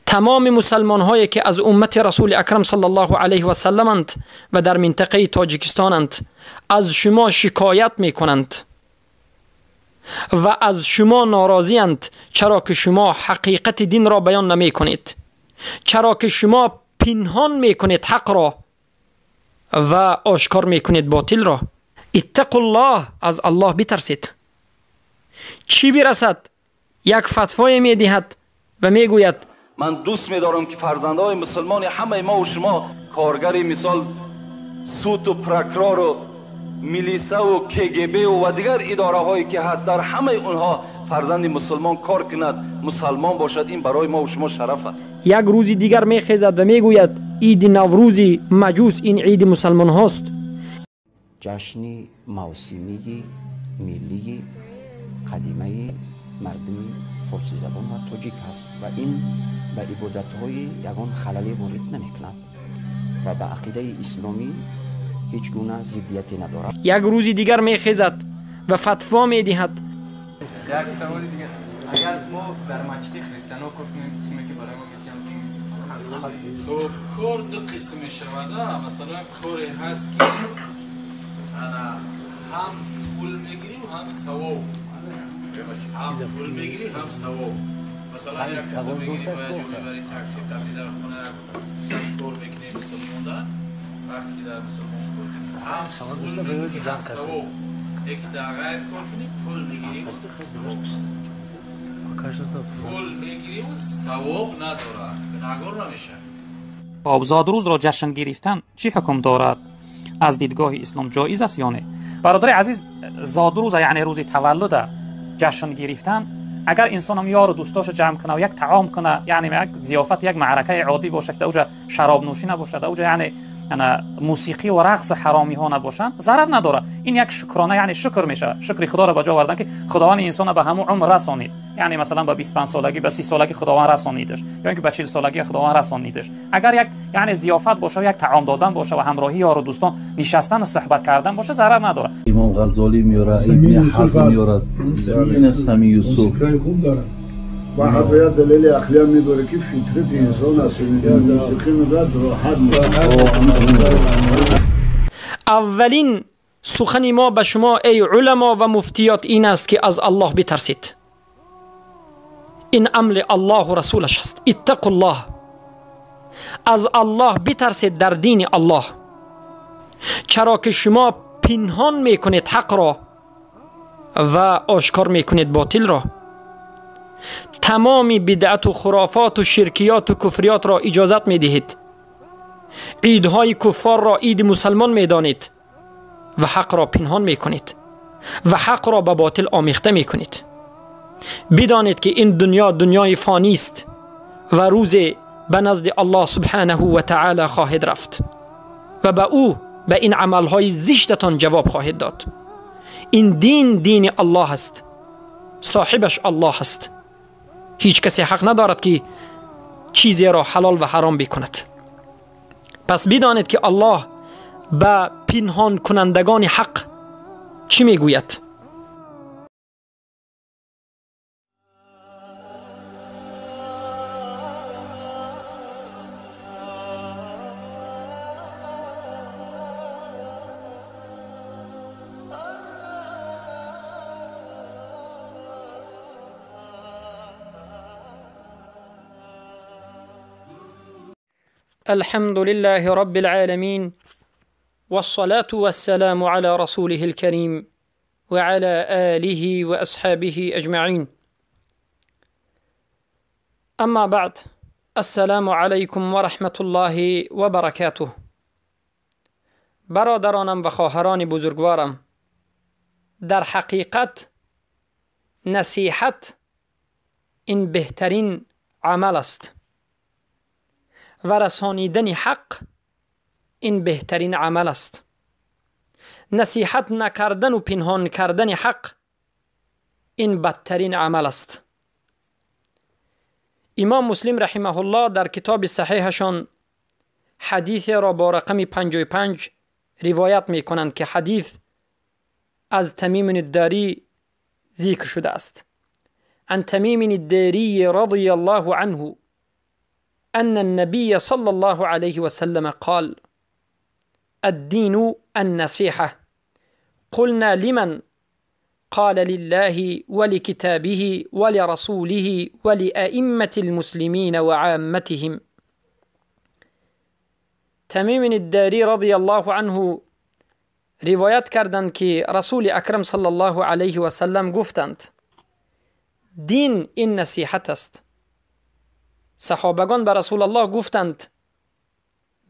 تمام مسلمان هایی که از امت رسول اکرم صلی الله علیه و سلم و در منطقه تاجیکستانند از شما شکایت میکنند و از شما ناراضی‌اند، چرا که شما حقیقت دین را بیان نمی کنید، چرا که شما پنهان میکنید حق را و آشکار میکنید باطل را. اتقوا الله، از الله بترسید. چی برسد؟ یک فتوای میدهد و میگوید من دوست میدارم که فرزندهای مسلمان همه ما و شما کارگری مثال سوت و پرکرار و میلیسه و کگب و دیگر اداره هایی که هست در همه اونها فرزند مسلمان کار کند، مسلمان باشد، این برای ما و شما شرف است. یک روزی دیگر میخیزد و میگوید عید نوروزی مجوس این عید مسلمان هاست. جشن موسمی ملی قدیمه مردم فارسی زبان و تاجیک هست و این به عبادت‌های یگان خللی وارد نمی‌کند و به عقیده اسلامی هیچ گونه ضدیتی ندارد. یک روزی دیگر میخیزد و فتوا میدهد. یک سوال دیگر، اگر ما در مسجد خریستیانو کار کنیم قسمی که برای ما میتونیم خب کار دو قسم میشود. مثلا کاری هست که هم پول میگیریم هم ثواب، هم پول میگیری هم ثواب. مثلا یک کسی میگیری باید میبری تاکسی تبدیل در خونه از کار میکنی مسلمان ده، وقتی که در مسلمان کار کنی هم پول میگیری هم ثواب. یکی در غیر کار کنی پول میگیری، پول میگیری و ثواب نداره، گناهگار نمیشه. زادروز را جشن گرفتن چی حکم دارد؟ از دیدگاه اسلام جایز است یا نه؟ برادر عزیز، زادروز یعنی روز تولد جشن گرفتن، اگر انسان هم یار و دوستاشو جمع کنه و یک طعام کنه، یعنی یک ضیافت، یک معرکه عادی باشه که اوجا شراب نوشی نباشه، اوجا یعنی موسیقی و رقص حرامی ها نباشن، ضرر نداره. این یک شکرانه، یعنی شکر میشه، شکر خدا را به جا آوردن که خداوند انسان به همون عمر رسانید. یعنی مثلا به 25 سالگی، به 30 سالگی خداوند رسانیدش، یا اینکه به 40 سالگی خداوند رسانیدش. اگر یک یعنی ضیافت باشه و یک طعام دادن باشه و همراهی یار و دوستان نشستن و صحبت کردن باشه، ضرر نداره. امام غزالی میاره، ابن حزم میاره، این سمی یوسف خوب داره و حتی دلیل عقلی هم میبره که فطرت انسان است، موسیقی میبرد راحت میشه. اولین سخن ما به شما ای علما و مفتیات این است که از الله بترسید. این امر الله و رسولش است. اتقوا الله، از الله بترسید در دین الله، چرا که شما پنهان میکنید حق را و آشکار میکنید باطل را. تمام بدعت و خرافات و شرکیات و کفریات را اجازت میدهید، عیدهای کفار را عید مسلمان میدانید و حق را پنهان میکنید و حق را به باطل آمیخته میکنید. بدانید که این دنیا دنیای فانی است و روز به نزد الله سبحانه و تعالی خواهید رفت و به او به این عملهای زشتتان جواب خواهید داد. این دین دین الله است، صاحبش الله است. هیچ کسی حق ندارد که چیزی را حلال و حرام بکند. پس بدانید که الله به پنهان کنندگان حق چی میگوید؟ الحمد لله رب العالمين، والصلاة والسلام على رسوله الكريم وعلى آله وأصحابه أجمعين. أما بعد، السلام عليكم ورحمة الله وبركاته. برادرانم و خواهران بزرگوارم، در حقیقت نصیحت این بهترین عمل است و رسانیدن حق این بهترین عمل است. نصیحت نکردن و پنهان کردن حق این بدترین عمل است. امام مسلم رحمه الله در کتاب صحیحشان حدیث را با رقم 55 روایت می کنند که حدیث از تمیم الداری ذکر شده است. عن تمیم الداری رضی الله عنه أن النبي صلى الله عليه وسلم قال: الدين النصيحة. قلنا: لمن؟ قال: لله ولكتابه ولرسوله ولأئمة المسلمين وعامتهم. تمیم الداری رضی الله عنه روایت کردند که رسول اکرم صلی الله علیه و سلم گفتند: دین این نصیحت است. صحابگان به رسول الله گفتند: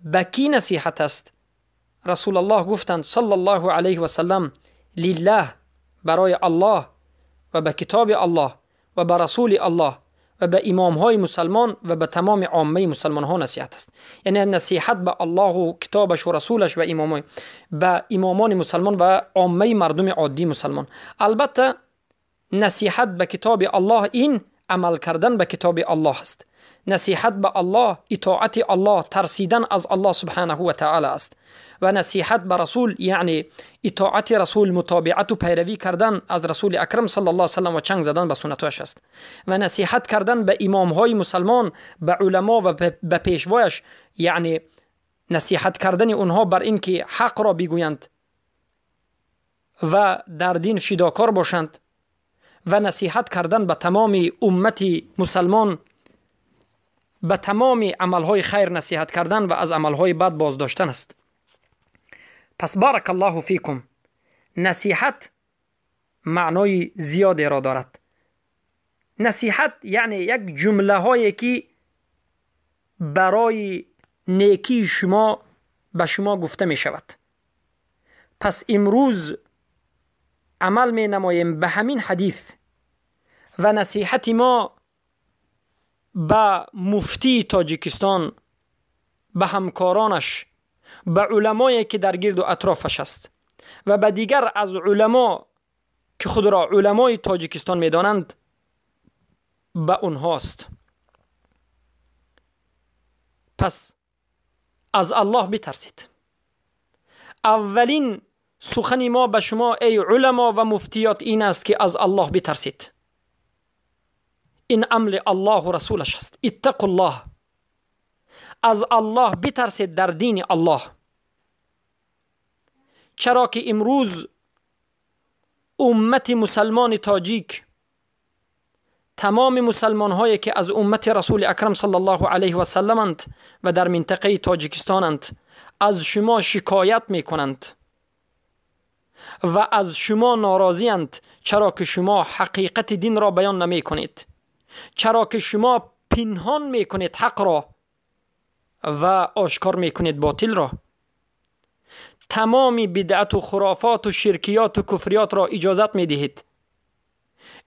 به کی نصیحت است؟ رسول الله گفتند صلی الله علیه و سلم: لله، برای الله، و به کتاب الله و به رسول الله و به امام های مسلمان و به تمام عامه مسلمان ها نصیحت است. یعنی نصیحت به الله و کتابش و رسولش و امام، به امامان مسلمان و عامه مردم عادی مسلمان. البته نصیحت به کتاب الله این عمل کردن به کتاب الله است. نصیحت به الله اطاعت الله، ترسیدن از الله سبحانه و تعالی است. و نصیحت به رسول یعنی اطاعت رسول، متابعت و پیروی کردن از رسول اکرم صلی الله علیه و سلم و چنگ زدن به سنتش است. و نصیحت کردن به امام های مسلمان، به علما و به پیشوایش، یعنی نصیحت کردن اونها بر اینکه حق را بگویند و در دین فداکار باشند. و نصیحت کردن به تمام امت مسلمان، به تمام عملهای خیر نصیحت کردن و از عملهای بد بازداشتن است. پس بارک الله فیکم، نصیحت معنای زیادی را دارد. نصیحت یعنی یک جمله هایی که برای نیکی شما به شما گفته می شود. پس امروز عمل می نماییم به همین حدیث و نصیحت ما به مفتی تاجیکستان، به همکارانش، به علمایی که در گرد و اطرافش است و به دیگر از علما که خود را علمای تاجیکستان میدانند، به اونهاست. پس از الله بترسید. اولین سخن ما به شما ای علما و مفتیات این است که از الله بترسید. این امر الله و رسولش است. اتقوا الله، از الله بترسید در دین الله. چرا که امروز امت مسلمان تاجیک، تمام مسلمان هایی که از امت رسول اکرم صلی الله علیه و سلم اند و در منطقه تاجیکستان اند، از شما شکایت میکنند و از شما ناراضی اند، چرا که شما حقیقت دین را بیان نمی کنید، چرا که شما پنهان میکنید حق را و آشکار میکنید باطل را. تمام بدعت و خرافات و شرکیات و کفریات را اجازت میدهید.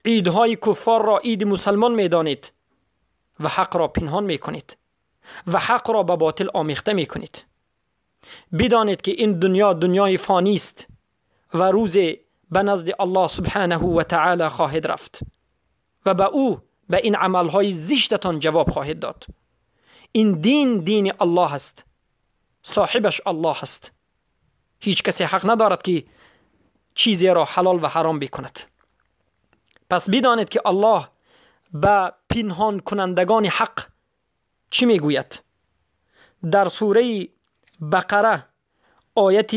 عیدهای کفار را عید مسلمان میدانید و حق را پنهان میکنید و حق را به باطل آمیخته میکنید. بدانید که این دنیا دنیای فانی است و روز به نزد الله سبحانه و تعالی خواهید رفت و به او، به این عملهای زشتتان جواب خواهید داد. این دین دین الله است، صاحبش الله است. هیچ کسی حق ندارد که چیزی را حلال و حرام بکند. پس بدانید که الله به پنهان کنندگان حق چی میگوید؟ در سوره بقره آیت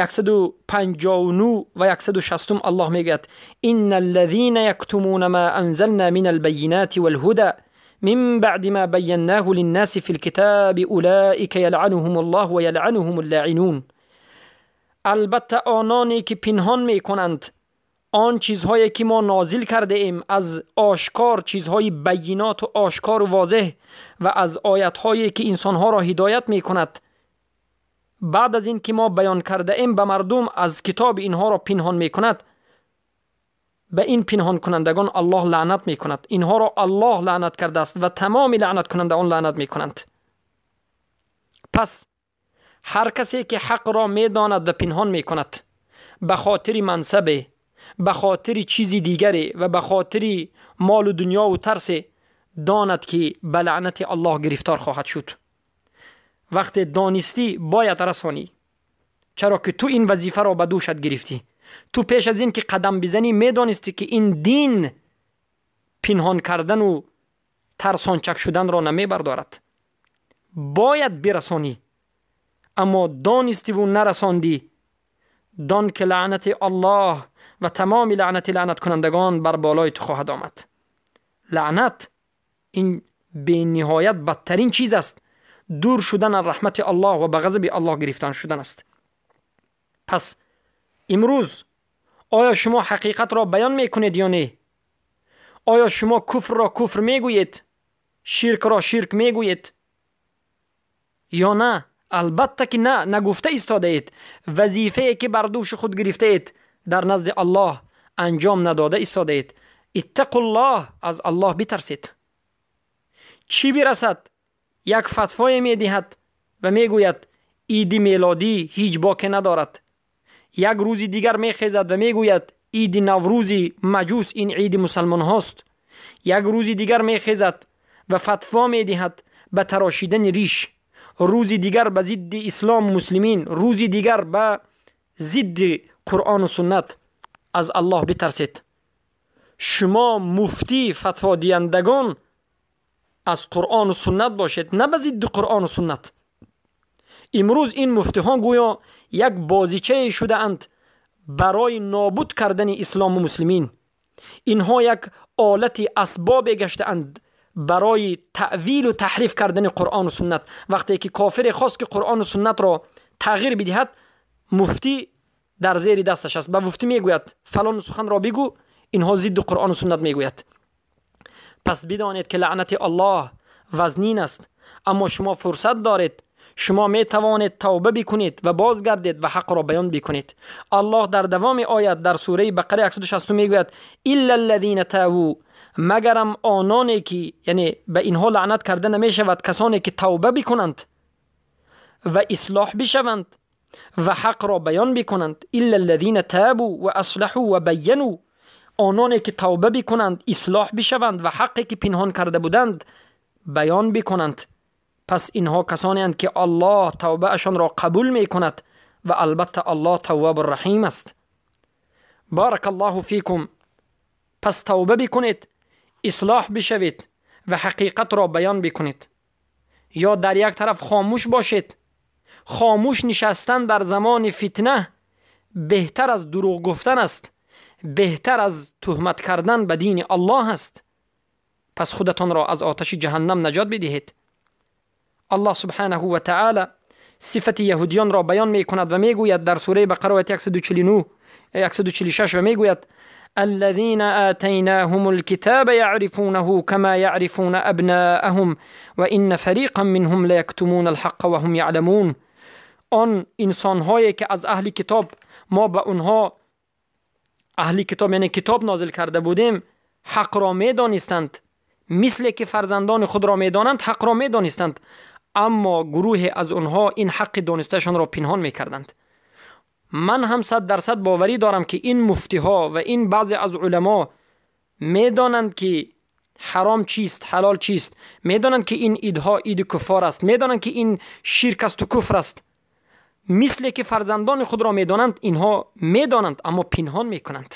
159 و 160 الله میگوید: ان الذين يكتمون ما انزلنا من البينات والهدى من بعد ما بيناه للناس في الكتاب اولئك يلعنهم الله ويلعنهم اللاعنون. البته آنانی که پنهان میکنند آن چیزهایی که ما نازل کرده ایم از آشکار، چیزهای بینات و آشکار و واضح و از آیتهایی که انسانها را هدایت میکند، بعد از این که ما بیان کرده ایم به مردم از کتاب اینها را پنهان میکند، به این پنهان کنندگان الله لعنت میکند. اینها را الله لعنت کرده است و تمام لعنت کنندگان لعنت میکنند. پس هر کسی که حق را میداند و پنهان میکند به خاطر منصب، به خاطر چیزی دیگری و به خاطر مال و دنیا و ترس، داند که به لعنت الله گرفتار خواهد شد. وقت دانستی باید رسانی، چرا که تو این وظیفه را به دوشت گرفتی. تو پیش از این که قدم بزنی میدانستی که این دین پنهان کردن و ترسانچک شدن را نمی بردارد. бояд бирасонӣ. Аммо донистиву нарасондӣ, дон ки лаънати Аллоҳ ва тамоми лаънати лаънаткунандагон бар болои ту хоҳад омад. Лаънат ин бениҳоят бадтарин чиз аст. Дур шудан аз раҳмати Аллоҳ ва ба ғазаби Аллоҳ гирифтан шудан аст. Пас имрӯз оё шумо ҳақиқатро баён мекунед ё не? Оё шумо куфрро куфр мегӯед, ширкро ширк мегӯед ё на? Албатта ки на, нагуфта истодаед. Вазифае ки бар дӯши худ гирифтаед дар назди Аллоҳ анҷом надода истодаед. Иттақуллоҳ, аз Аллоҳ битарсед. Чӣ бирасад? Як фатвое медиҳад ва мегӯяд иди мелодӣ ҳеҷ боке надорад. Як рӯзи дигар мехезад ва мегӯяд иди наврӯзи маҷус ин иди мусалмонҳост. Як рӯзи дигар мехезад ва фатво медиҳад ба тарошидани риш. Рӯзи дигар ба зидди ислому муслимин, рӯзи дигар ба зидди қуръону суннат. Аз Аллоҳ битарсед. Шумо муфтӣ фатводиҳандагон аз қуръону суннат бошед, на ба зидди қуръону суннат. Имрӯз ин муфтиҳо гӯё як бозичае шудаанд барои нобуд кардани ислому муслимин. Инҳо як олати асбобе гаштаанд барои таъвилу таҳриф кардани қуръону суннат. Вақте ки кофире хост ки қуръону суннатро тағйир бидиҳад, муфтӣ дар зери дасташ аст. Ба муфтӣ мегӯяд фалон суханро бигӯ, инҳо зидди қуръону суннат мегӯяд. Пас бидонед ки лаънати Аллоҳ вазнин аст, аммо шумо фурсат доред. Шумо метавонед тавба бикунед ва бозгардед ва ҳақро баён бикунед. Аллоҳ дар давоми оят дар сураи Бақара 160 мегӯяд: илла аллазина таву, магарам ононе ки, яъне ба инҳо лаънат карда намешавад касоне ки тавба бикунанд ва ислоҳ бишаванд ва ҳақро баён бикунанд. илла аллазина табу ва аслаҳу ва байяну, ононе ки тавба бикунанд, ислоҳ бишаванд ва ҳаққе ки пинҳон карда буданд баён бикунанд. Пас инҳо касонеанд ки Аллоҳ тавбаашонро қабул мекунад ва албатта Аллоҳ таввабу раҳим аст. Баракаллоҳу фикум. Пас тавба бикунед, ислоҳ бишавед ва ҳақиқатро баён бикунед. Ё дар як тараф хомӯш бошед. Хомӯш нишастан дар замони фитна беҳтар аз дурӯғ гуфтан аст, беҳтар аз туҳмат кардан ба дини Аллоҳ аст. Пас худатонро аз оташи ҷаҳаннам наҷот бидиҳед. Аллоҳ субҳанаҳу ва таъала сифати яҳудиёнро баён мекунад ва мегӯяд дар сураи Бақара ояти 146 ва мегӯяд: الذين آتيناهم الكتاب يعرفونه كما يعرفون أبناءهم وإن فريقا منهم ليكتمون الحق وهم يعلمون. آن انسانهایی که از اهل کتاب ما به اونها اهل کتاب یعنی کتاب نازل کرده بودیم حق را میدانستند، مثل که فرزندان خود را میدانند حق را میدانستند، اما گروه از اونها این حق دانستهشان را پنهان میکردند. من هم 100% باوری دارم که این مفتی ها و این بعضی از علما میدانند که حرام چیست، حلال چیست، میدانند که این ایدها اید کفار است، میدانند که این شرک است و کفر است. مثل که فرزندان خود را میدانند اینها میدانند، اما پنهان میکنند.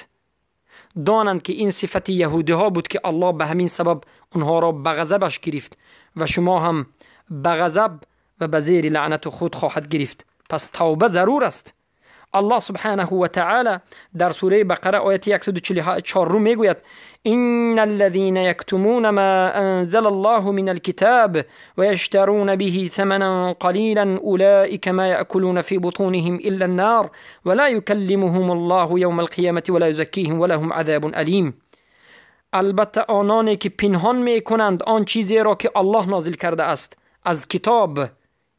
دانند که این صفت یهودی ها بود که الله به همین سبب اونها را به غضبش گرفت و شما هم به غضب و به زیر لعنت خود خواهد گرفت. پس توبه ضرور است. الله سبحانه و تعالی در سوره بقره آیت 144 میگوید: ان الذين يكتمون ما انزل الله من الكتاب ويشترون به ثمنا قليلا اولئك ما ياكلون في بطونهم الا النار ولا يكلمهم الله يوم القيامه ولا يزكيهم ولهم عذاب الیم. البته آنانی که پنهان میکنند آن چیزی را که الله نازل کرده است از کتاب،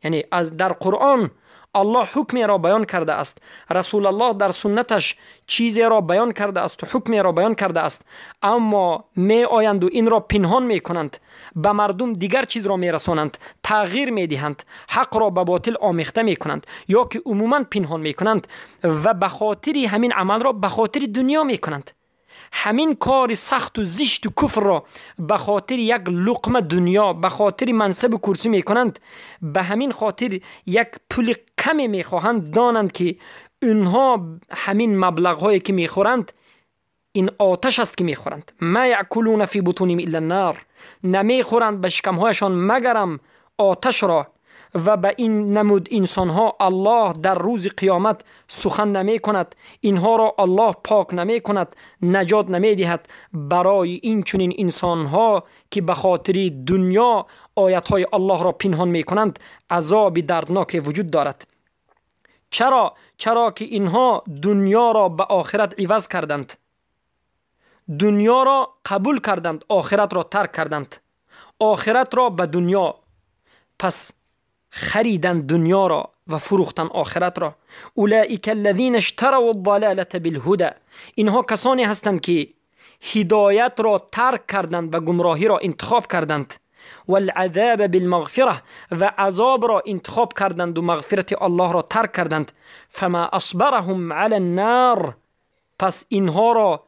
یعنی از در قرآن الله حکمی را بیان کرده است، رسول الله در سنتش چیزی را بیان کرده است و حکمی را بیان کرده است، اما می آیند و این را پنهان می کنند، به مردم دیگر چیز را می رسانند، تغییر می دهند، حق را به باطل آمیخته می کنند یا که عموما پنهان می کنند و به خاطر همین عمل را به خاطر دنیا می کنند. همین کار سخت و زشت و کفر را به خاطر یک لقمه دنیا، به خاطر منصب و کرسی میکنند، به همین خاطر یک پول کمی میخواهند. دانند که اینها همین مبلغ هایی که میخورند این آتش است که میخورند. ما یاکلون فی بطونهم الا النار، نمیخورند به شکمهایشان مگرم آتش را و به این نمود انسانها الله در روز قیامت سخن نمی کند، اینها را الله پاک نمی کند، نجات نمی دهد. برای این چنین انسانها که به خاطر دنیا آیتهای الله را پنهان می کنند عذاب دردناک وجود دارد. چرا؟ چرا که اینها دنیا را به آخرت عوض کردند، دنیا را قبول کردند، آخرت را ترک کردند، آخرت را به دنیا. پس خریدند دنیا را و فروختن آخرت را. اولئک الذین اشتروا الضلالة بالهدى، اینها کسانی هستند که هدایت را ترک کردند و گمراهی را انتخاب کردند. والعذاب بالمغفرة، و عذاب را انتخاب کردند و مغفرت الله را ترک کردند. فما اصبرهم علی النار، پس اینها را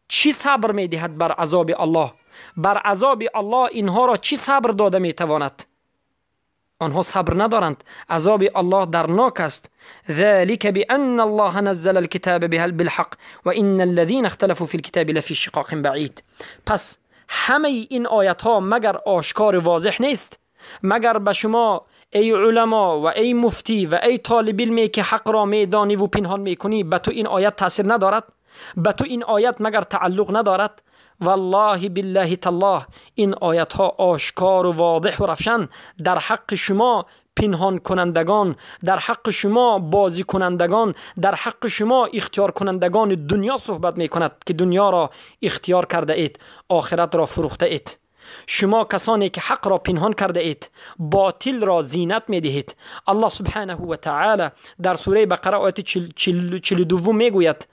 چی صبر میدهد بر عذاب الله؟ بر عذاب الله اینها را چی صبر داده میتواند؟ آنها صبر ندارند، عذاب الله درناک است. ذلك بأن الله نزل الكتاب بالحق وإن الذين اختلفوا في الكتاب لفي شقاق بعید. پس همه این آیت ها مگر آشکار واضح نیست؟ مگر به شما ای علما و ای مفتی و ای طالب علمی که حق را میدانی و پنهان میکنی به تو این آیت تاثیر ندارد؟ به تو این آیت مگر تعلق ندارد؟ والله بالله تالله این آیت ها آشکار و واضح و روشن در حق شما پنهان کنندگان، در حق شما بازی کنندگان، در حق شما اختیار کنندگان دنیا صحبت می کند که دنیا را اختیار کرده اید، آخرت را فروخته اید. شما کسانی که حق را پنهان کرده اید، باطل را زینت می دهید. الله سبحانه و تعالی در سوره بقره آیت 42 می گوید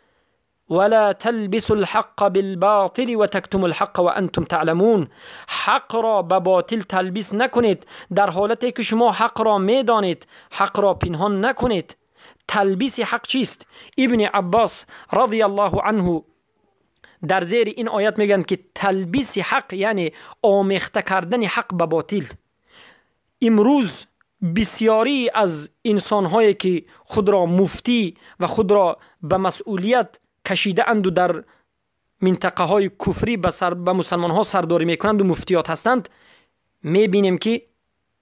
ولا تلبسوا الحق بالباطل وتكتموا الحق وانتم تعلمون. حق را به باطل تلبیس نکنید در حالتی که شما حق را میدانید، حق را پنهان نکنید. تلبیس حق چیست؟ ابن عباس رضی الله عنه در زیر این آیت میگن که تلبیس حق یعنی آمیخته کردن حق به باطل. امروز بسیاری از انسانهایی که خود را مفتی و خود را به مسئولیت کشیده اند و در منطقه های کفری به مسلمان ها سرداری میکنند و مفتیات هستند، میبینیم که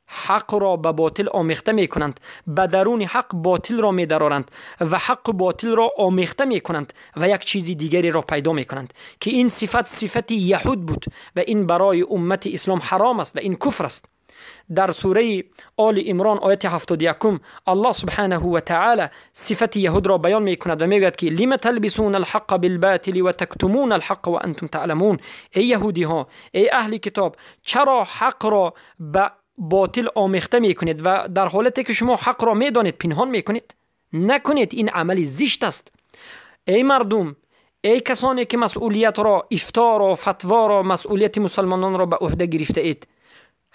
حق را به باطل آمیخته میکنند، به درون حق باطل را میدرارند و حق باطل را آمیخته میکنند و یک چیز دیگری را پیدا میکنند که این صفت صفت یهود بود و این برای امت اسلام حرام است و این کفر است. در سوره آل عمران آیت 71 الله سبحانه و تعالی صفت یهود را بیان میکند و میگوید که لم تلبسون الحق بالباطل و تکتمون الحق و انتم تعلمون. ای یهودی ها، ای اهل کتاب، چرا حق را به باطل آمیخته میکنید و در حالتی که شما حق را میدانید پنهان میکنید؟ نکنید، این عمل زشت است. ای مردم، ای کسانی که مسئولیت را، افتا را، فتوا را، مسئولیت مسلمانان را به عهده گرفته اید،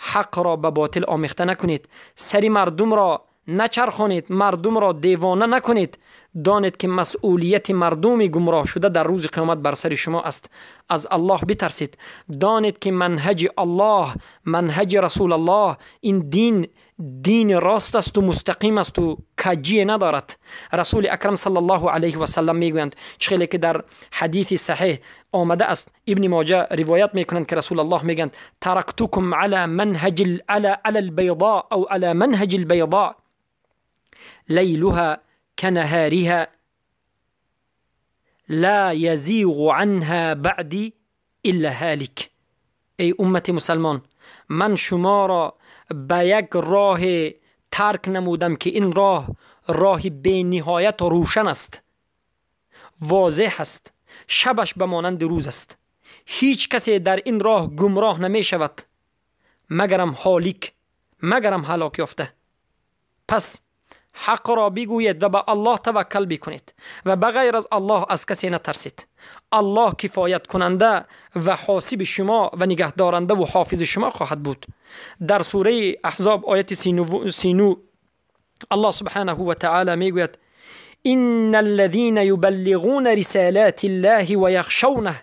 حق را به باطل آمیخته نکنید، سر مردم را نچرخانید، مردم را دیوانه نکنید. دانید که مسئولیت مردم گمراه شده در روز قیامت بر سر شما است. از الله بترسید. دانید که منهج الله، منهج رسول الله، این دین دین راست است و مستقیم است و کجی ندارد. رسول اکرم صلی الله علیه و سلم میگویند چخیلی که در حدیث صحیح آمده است، ابن ماجه روایت میکنند که رسول الله میگند ترکتکم علی منهج علی البیضاء او علی منهج البیضاء لیلها كنهارها لا يزيغ عنها بعدی الا هالک. ای امت مسلمان، من شما را به یک راه ترک نمودم که این راه راه بی نهایت روشن است، واضح است، شبش به مانند روز است. هیچ کسی در این راه گمراه نمی شود مگرم هالک، مگرم هلاک یافته. پس حق را بگویید و به الله توکل بکنید و بغیر از الله از کسی نترسید. الله کفایت کننده و حاسب شما و نگهدارنده و حافظ شما خواهد بود. در سوره احزاب آیت 39 الله سبحانه و تعالی میگوید إن الذين يبلغون رسالات الله ويخشونه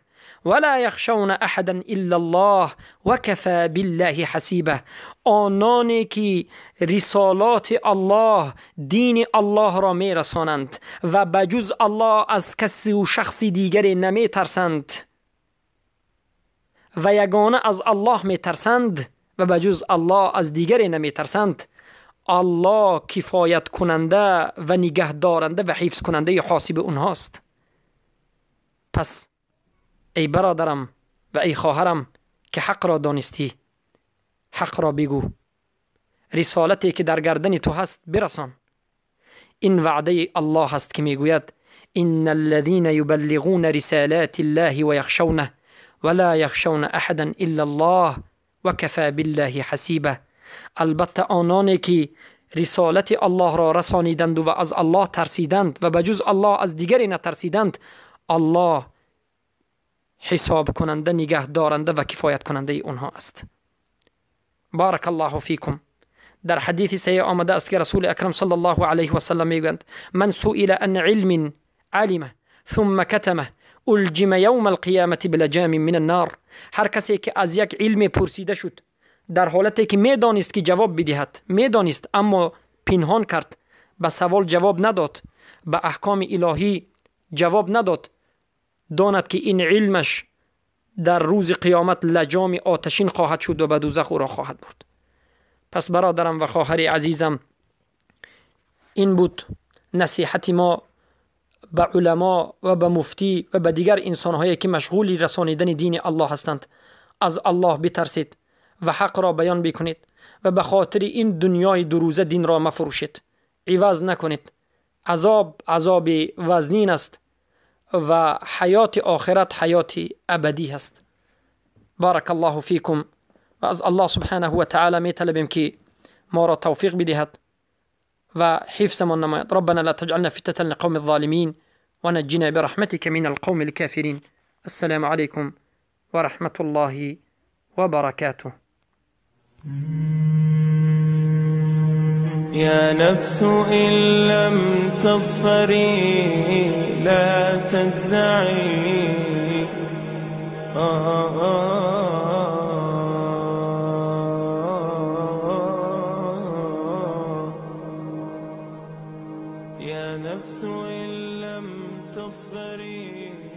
ولا يخشون أحدا إلا الله وكفى بالله حسیبا. آنانی که رسالات الله، دین الله را میرسانند و بجز الله از کسی و شخص دیگری نمیترسند و یگانه از الله میترسند، و به جز الله از دیگری نمیترسند، الله کفایت کننده و نگه دارنده و حفظ کننده حاسب اونهاست. پس ای برادرم و ای خواهرم که حق را دانستی، حق را بگو، رسالتی که در گردن تو هست برسان. این وعده الله هست که میگوید ان الذين يبلغون رسالات الله ويخشونه ولا يخشون احدا الا الله وكفى بالله حسیبا. البته آنانی که رسالت الله را رسانیدند و از الله ترسیدند و به جز الله از دیگری نترسیدند، الله حساب کننده، نگه دارنده و کفایت کننده اونها است. بارک الله فیکم. در حدیث صحیح آمده است که رسول اکرم صلی الله علیه و سلم میگویند من سئل عن علم علمه ثم کتمه الجم یوم القیامة بلجام من النار. هر کسی که از یک علم پرسیده شد در حالتی که میدانست که جواب بدهد، میدانست اما پنهان کرد، به سوال جواب نداد، به احکام الهی جواب نداد، داند که این علمش در روز قیامت لجام آتشین خواهد شد و به دوزخ او را خواهد برد. پس برادرم و خواهر عزیزم، این بود نصیحت ما به علما و به مفتی و به دیگر انسانهایی که مشغول رسانیدن دین الله هستند. از الله بترسید و حق را بیان بکنید و به خاطر این دنیای دو روزه دین را مفروشید، عوض نکنید. عذاب عذاب وزنین است و حیات آخرت حیات ابدی هست. بارک الله فیکم. و از الله سبحانه و تعالی می طلبیم که ما را توفیق بدهد و حفظمان نماید. ربنا لا تجعلنا فتنة للقوم الظالمین ونجنا برحمتك من القوم الكافرين. السلام عليكم ورحمة الله وبركاته. يا نفس إن لم تظفري لا تجزعي. يا نفس إن لم تظفري.